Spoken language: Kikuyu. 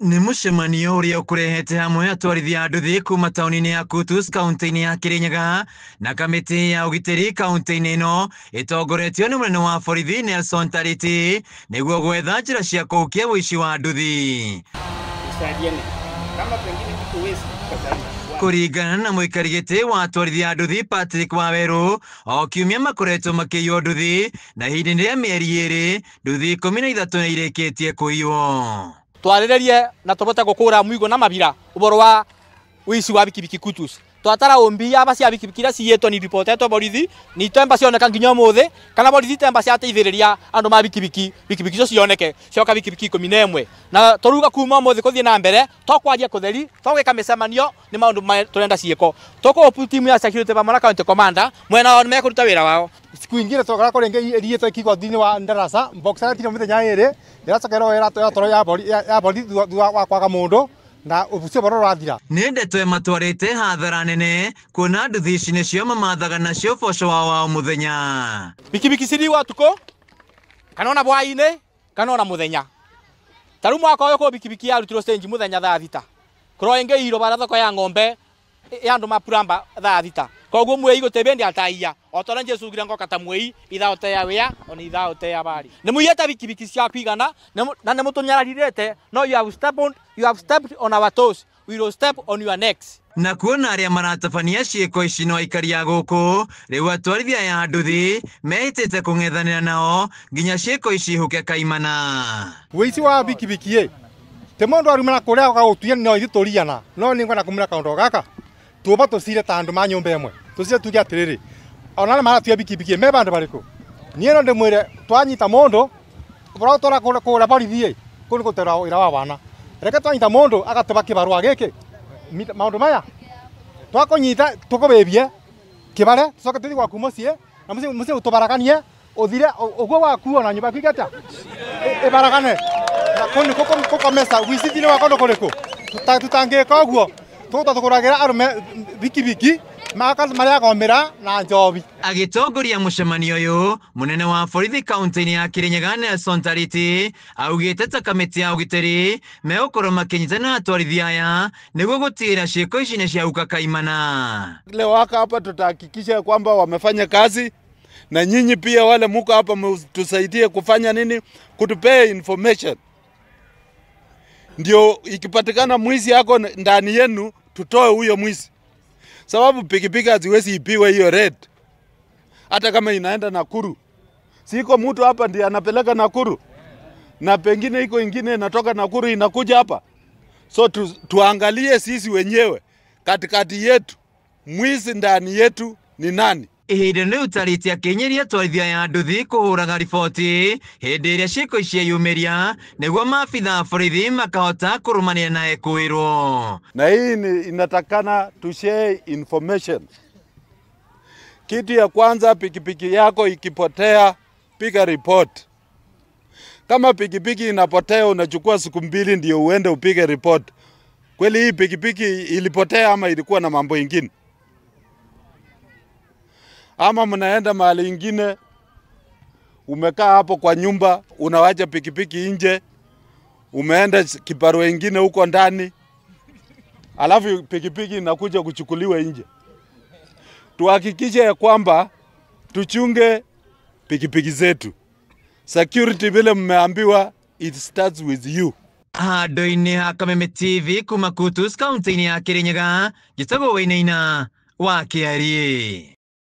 Nĩ mũcemanio ũrĩa ũkũrehete hamwe atwarithia a nduthi kuma taũni-inĩ ya Kutus kaunti-inĩ ya Kirinyaga na kamĩtĩ ya ũgitĩri kaunti-inĩ ĩno ĩtongoretio nĩ mũnene wa borithi Nelson Tariti nĩguo gwetha njĩra cia kũhukia ũici wa nduthi. Kama pengine mtu wezi Kũringana na mũikari gĩtĩ wa atwarithia a nduthi Patrick Waweru, o kiumia makoretwo makĩiywo nduthi na ihinda-inĩ rĩa mĩeri 2 nduthi 13 nĩ irĩkĩtie kũiywo. Twarĩrĩrie na tũbote gũkũra mũigo na mabira ũboro wa ũici wa bikibiki Kutus. Twatara ũmbi aba cia bikibiki iria ciyĩtwo ni ripotetwo borithi ni temba cioneka nginya ũmũthĩ kana borithi temba ciateithĩrĩria andũ ma bikibiki bikibiki icio cioneke cioka bikibiki 11 na tũruga kuma ũmũthĩ kũthiĩ na mbere tokwaria kũtheri togwĩka mĩcemanio nĩ maũndũ tũrenda ciĩko tũkũpu timu ya security pamwe na county commander mwena wao nĩmekũruta wĩra wao. Siku ingine twakora kũrĩ ĩngĩ ikigwa thĩinĩ wa ndarasa box tira mĩthenya 2 ĩracokera ĩratwarwo ya borithi thutha wa kwaga mũndũ na ũbucio boro ũrathira. Nĩ ndeto ĩmatwarĩte hathara nene kuona nduthi ici nĩcio mamathaga nacio ũboco wao wa o mũthenya. Bikibiki ciriwa ũtukũ kana ona bwainĩ kana ona mũthenya. Ta rĩu mwaka ũyũ kũ bikibiki yarutirwo stage mũthenya thaa 6 kũrwo ĩngĩ iro bara thoko ya ng'ombe ya andũ mapuramba thaa 6 koguo mwei gũtĩ bĩndĩ ataiya o ta ũrĩa Jesũ augire ngoka ta mwei ithaa ũte ya wĩa ona ithaa ũte ya bari. Nĩ mũiyĩte bikibiki cia kũigana na nĩ mũtũnyararirĩte no you have stepped on our toes, we will step on your necks. Na kuona arĩa maratabania ciĩko ici no aikari a gũkũ rĩu atwarithia aya nduthi mehĩtĩte kũng'ethanĩra nao nginya ciĩko ici ihuke kaimana. Ũici wa bikibiki ĩ ti mũndũ arumana kũrĩa agagũtuia no ithuĩ tũriana no nĩ ngwenda kũmwĩra kaũndũ gaka tũba tũcire ta andũ ma nyũmba ĩmwe tũcire tuge atĩrĩrĩ ona arĩa maratuia bikibiki me bandũ barĩkũ niĩ no ndĩmwĩre twanyita mũndũ ũrĩa ũtwara kũrĩa borithi ĩ kũu nĩ gũtera wĩra wa wana reke twanyita mũndũ agatũba kĩbarũa gĩkĩ maũndũ maya twakũnyita tũkũbĩbie kĩbare tũcoke tũthiĩ gwaku mũciĩ na mũciĩ ũtũbaraganie ũthire ũguo waku ona nyũmba yaku ĩgĩte ĩbaragane na kũu nĩkuo kũkomesa ũici thĩinĩ wa kũndũ kũrĩkũ tũtangĩka ũguo tũgũtwa tũkũragĩra arũme bikibiki marĩagomĩra na njobi. Agĩtongoria mũcemanio ũyũ mũnene wa borithi kaunti-inĩ ya Kirinyaga Nelson Tariti augĩte ta kamĩtĩ ya ũgitĩri megũkorwo makĩnyitana na atwarithia aya nĩguo gũtigĩrĩra ciĩko ici nĩ ciahuka kaimana. Leo waka hapa tutahakikisha kwamba wamefanya kazi na nyinyi pia wale muko hapa mtusaidie kufanya nini, kutupea information ndio ikipatikana mwizi yako ndani yenu tutoe huyo mwizi, sababu pikipiki haziwezi ipiwe hiyo red hata kama inaenda Nakuru. Siko mtu hapa ndiye anapeleka Nakuru na pengine iko ingine inatoka Nakuru inakuja hapa. So tuangalie sisi wenyewe katikati yetu mwizi ndani yetu ni nani. Ihinda rĩu Tariti akĩnyiria atwarithia ya nduthi kũhũraga riboti hĩndĩ ĩrĩa ciĩko ici cieyumĩria nĩguo maabitha a borithi makahota kũrũmanĩra na ekũĩrwo. Na hii inatakana to share information. Kitu ya kwanza, pikipiki yako ikipotea piga report. Kama pikipiki inapotea unachukua siku 2 ndio uende upige report. Kweli hii pikipiki ilipotea ama ilikuwa na mambo ingine? Ama mnaenda mahali ingine, umekaa hapo kwa nyumba, unawacha pikipiki nje, umeenda kibarua ingine huko ndani, alafu pikipiki inakuja kuchukuliwa nje. Tuhakikishe ya kwamba tuchunge pikipiki zetu. Security vile mmeambiwa, it starts with you. Handũ-inĩ ha Kameme TV kuma Kutus kaunti-inĩ ya Kirinyaga, njĩtagwo Wainaina wa Kĩarie.